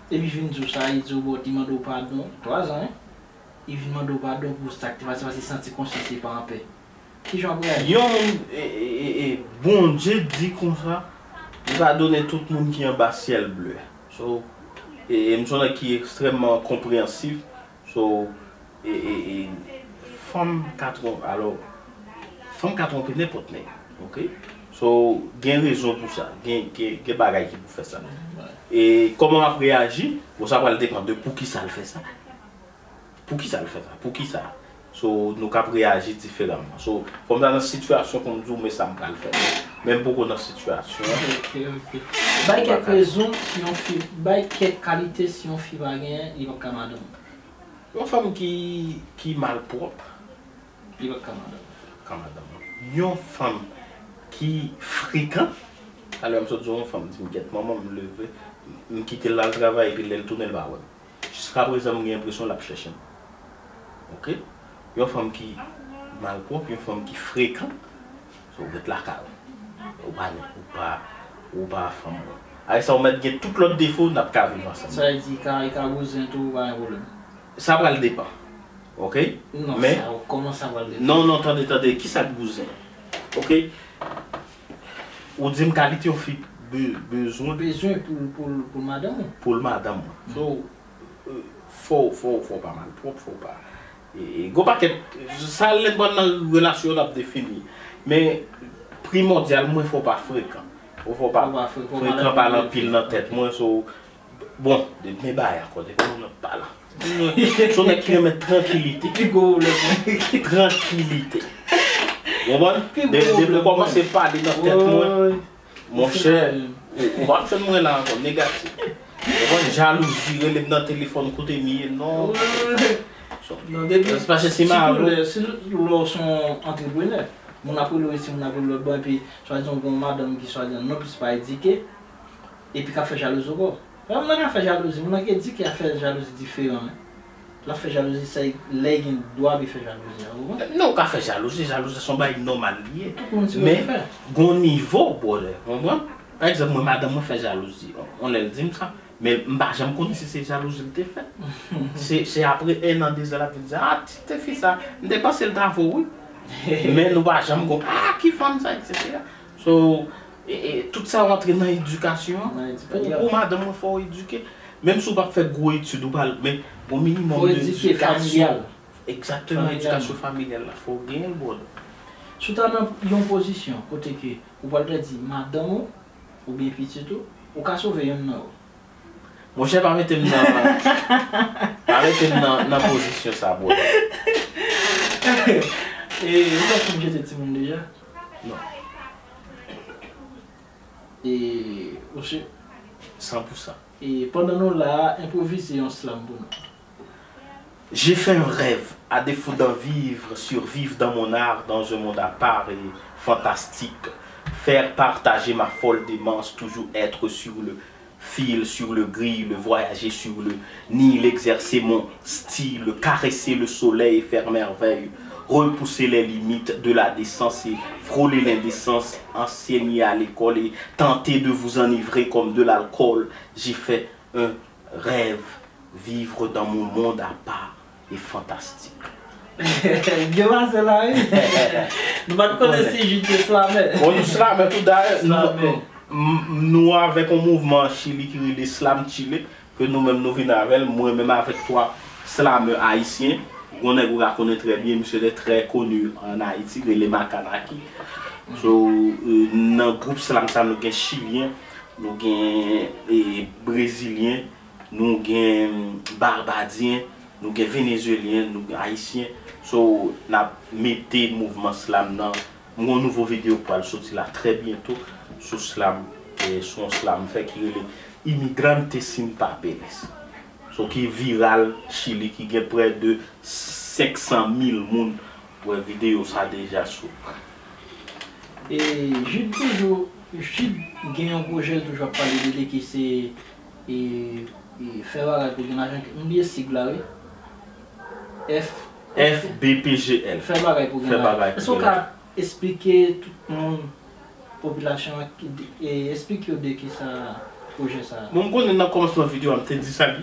epi vin di w sa, li di w, bon, li mande w padon, twa zan, wi. Li vin mande w padon pou sa k te pase, paske li santi konsyans li pa anpè. Kijan w ap reyaji? Yon moun, e, e, e, e, Bondye di konsa, li padone tout moun ki anba syèl ble. So, e, e, m se yon nèg ki ekstrèmman konpreyansif. So, e, e, e, fanm ka twonpe, alò, fanm ka twonpe nenpòt nèg, oke? So, gen rezon pou sa, gen, gen, gen bagay ki pou fè sa. E kòman m ap reyaji? Bon, sa pral depann de poukisa l fè sa. Poukisa l fè sa? Poukisa? So, nou ka ap reyaji diferaman. So, fò m ta nan sitiyasyon pou m di w, men sa m pral fè. Men m poko nan sitiyasyon an. Ok, ok. Bay kèk rezon si yon fi, bay kèk kalite si yon fi pa genyen, li p ap ka madanm ou. Yon fanm ki, ki malpwòp. Li p ap ka madanm ou. Ka madanm ou. Yon fanm ki frekan. Talè m sot di w yon fanm di m, "Gyèt manman m leve, m kite l al travay, epi lè l tounen, l pa wè m." Jiskaprezan, m gen enpresyon l ap chèche m. Oke? Yon fanm ki malpwòp, yon fanm ki frekan, so, ou ret lakay ou. Ou pa, ou pa, ou pa fanm mwen. Avèk sa, ou mèt gen tout lòt defo, n ap ka viv ansanm. Sa vle di, li ka, li ka bouzen tou, pa gen pwoblèm. Sa pral depann. Oke? Non, men sa, kòman sa pral depann? Non, non, tande, tande, kisa k bouzen? Oke? Ou di m kalite yon fi be-, bezwen. Bezwen pou, pou, pou madanm ou. Pou l madanm mwen. So, euh, fò, fò, fò w pa malpwòp, fò w pa. E, e, gwo pakèt, sa lè n pral nan relasyon n ap defini. Men, primòdyal, mwen fò w pa frekan. Fò w pa frekan, pa l anpil nan tèt mwen, so, bon, de, men bagay ankò, depi nou nan palan. Se yon nèg ki renmen trankilite. Pi gwo pwoblèm. Trankilite. Ou konprann? Depi l kòmanse pale nan tèt mwen, monchè, ou p ap jwenn mwen la ankò, negatif. Ou konprann? Jalouzi, rele m nan telefòn, kote m ye, non. Non, depi, sitou lè, si lè w se yon antreprenè, moun ap rele w isi, moun ap rele w lòt bò, epi swadizan w gen yon madanm ki swadizan non plis pa edike, epi k ap fè jalouzi w kò. Moun nan ka fè jalouzi, moun nan ki edike ap fè jalouzi diferan, men. L ap fè jalouzi, sa lè gen dwa pou fè jalouzi a, ou konprann? Non, ou ka fè jalouzi, jalouzi se yon bagay nòmal li ye. Tout moun se men, fè. Gon nivo, brother, ou konprann? Pa egzanp, mwen, madanm mwen fè jalouzi. On lè l di m sa, men m pa janm konnen si se jalouzi l te fè. Se, se apre en an, de zan, l ap vin di, "Ah, ti, ti fi sa, m te panse l ta vo, wi." Men nou pa janm gon, "Ah, ki fanm sa," et cetera. So, e, e, tout sa yo antre nan edikasyon an. Nan edikasyon. Pou, pou madanm mwen, fò w edike. Menm si w p ap fè gwo etid, ou pa, men yon minimòm de edikasyon. Fò w edike familyal. Egzakteman, edikasyon familyal la, fò w genyen l, brother. Si w ta nan yon pozisyon kote ke ou pral pèdi madanm ou, oubyen pitit ou, ou ka sove yonn nan yo. Monchè, pa mete m nan, pa mete m nan, nan pozisyon sa, brother. E, ou fè fim jete timoun deja? Non. E, ou si? San pou san. E, pandan nou la a, enpwovize yon slam pou nou. J'ai fait un rêve, à défaut d'en vivre, survivre dans mon art, dans un monde à part et fantastique. Faire partager ma folle démence, toujours être sur le fil, sur le grille, le voyager sur le Nil, exercer mon style, caresser le soleil et faire merveille, repousser les limites de la décence et frôler l'indécence, enseigner à l'école et tenter de vous enivrer comme de l'alcool. J'ai fait un rêve, vivre dans mon monde à part et fantastique. Byen pase la, wi. Nou pa t konnen si Jude te slamè. Bon, nou slamè tou, dayè, nou, nou avèk yon mouvman Chili ki rele Slam Chile, ke nou menm nou vin avè l, mwen menm avèk twa slamè ayisyen. Gon nèg ou ka konnen trè byen, misye te trè koni an Ayiti, rele Makanaki. So, e, nan gwoup slam sa, nou gen chilyen, nou gen, e, brezilyen, nou gen barbadyen, nou gen venezuelyen, nou gen ayisyen. So, n ap mete mouvman slam nan. M gen yon nouvo videyo k pral soti la trè byento sou slam, e, sou yon slam m fè ki rele Inmigrante sin Papeles. So, ki viral Chili, ki gen prè de senk san mil moun wè videyo sa deja sou. E Jude toujou, Jude gen yon pwojè l toujou ap pale de li ki se, e, e, fè bagay pou gen lajan. M bliye sig la, wi. F, F B P G L. Fè bagay pou gen lajan. Èske w ka esplike tout moun, popilasyon an, ki de, e, esplike yo de ki sa pwojè sa a? Bon, m konnen nan kòmansman videyo a, m te di sa, li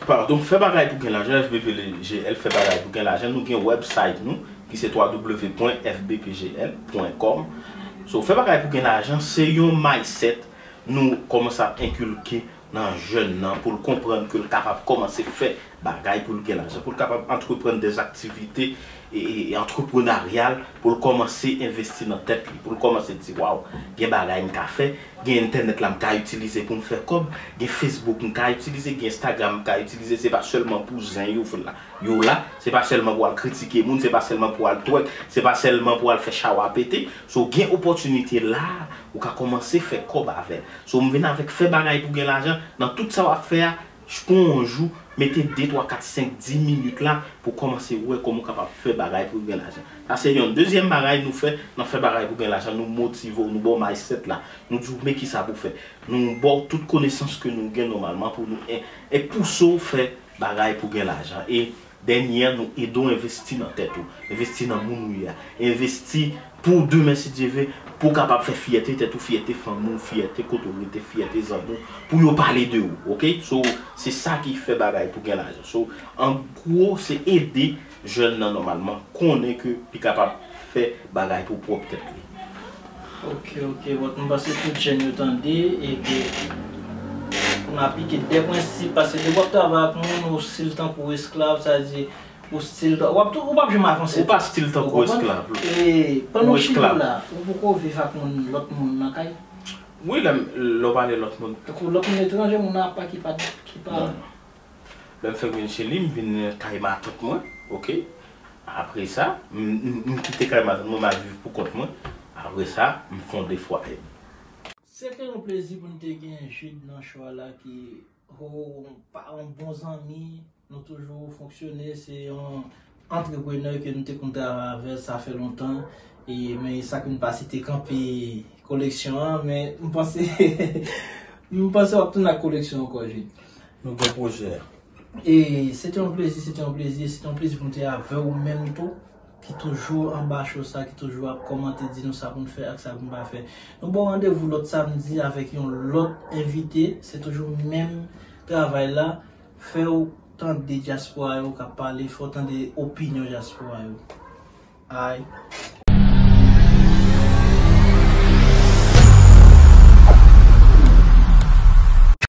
Padon, fè bagay pou gen lajan, F B P G L, fè bagay pou gen lajan. Nou gen website nou, ki se www point F B P G L point com. So, fè bagay pou gen lajan, se yon mindset nou kòmanse ap enkilke nan jèn nan pou l konprann ke l kapab kòmanse fè bagay pou l gen lajan, pou l kapab antreprann dè aktivite e, e, e antreprenaryal, pou l kòmanse envesti nan tèt li, pou l kòmanse di, "Waw, gen bagay m ka fè, gen entènèt la m ka itilize pou m fè kòb, gen Facebook m ka itilize, gen Instagram m ka itilize, se pa sèlman pou zen yo la, yo la, se pa sèlman pou al kritike moun, se pa sèlman pou al twèk, se pa sèlman pou al fè chawa pete." So, gen opòtinite la, ou ka kòmanse fè kòb avè l. So, m vin avèk fè bagay pou gen lajan, nan tout sa w ap fè a, pou yon jou, mete de, twa, kat, senk, dis minit la pou kòmanse wè kòman w kapab fè bagay pou gen lajan. Sa se yonn. Dezyèm bagay nou fè nan fè bagay pou gen lajan, nou motive w, nou ba w mindset la, nou di w men kisa pou w fè. Nou ba w tout konesans ke nou gen nòmalman pou nou e, e pouse w fè bagay pou gen lajan. E dènyè, nou ede w envesti nan tèt ou, envesti nan moun ou ye a, envesti pou demen, si Dye vle, pou w kapab fè fyète tèt ou, fyète fanmi w, fyète kote w rete, fyète zanmi w, pou yo pale de ou, oke? So, se sa ki fè bagay pou gen lajan. So, an gwo, se ede jèn nan nòmalman konnen ke li kapab fè bagay pou pwòp tèt li. Oke, oke, bon, m panse tout jèn yo tande, e ke pou n aplike de prensip, paske depi w ap travay ak moun, ou stil tankou esklav, sa vle di, ou stil, w ap tou, ou p ap janm avanse. Ou pa stil tankou esklav. E pandan w chita la, ou poko viv ak moun, lòt moun nan kay? Wi, lè m, lè w pale lòt moun. Tankou lòt moun etranje, moun apa ki pa, ki pa. Non. Lè m fè vin cheli, m vin kay matant mwen, oke? Apre sa, m, m, m kite kay matant mwen, m al viv pou kont mwen. Apre sa, m fonde fwaye m. Se te yon plezi pou n te gen Jude nan show la ki, oh, pa yon bon zanmi. Nou toujou fonksyone, se yon antreprenè ke nou te konn travay avè l, sa fè lontan. E, men sa ke n pase te kanpe koleksyon an, men m panse, m panse w ap tounen ak koleksyon ankò, Jude. Nou gen pwojè. E se te yon plezi, se te yon plezi, se te yon plezi pou m te avè w menm tou, ki toujou anba show sa, ki toujou ap kòmante, di nou sa pou n fè ak sa pou n pa fè. Nou ba w randevou lòt samdi avèk yon lòt envite. Se toujou menm travay la. Fè w tande dyaspora yo k ap pale, fè w tande opinyon dyaspora yo. Ay.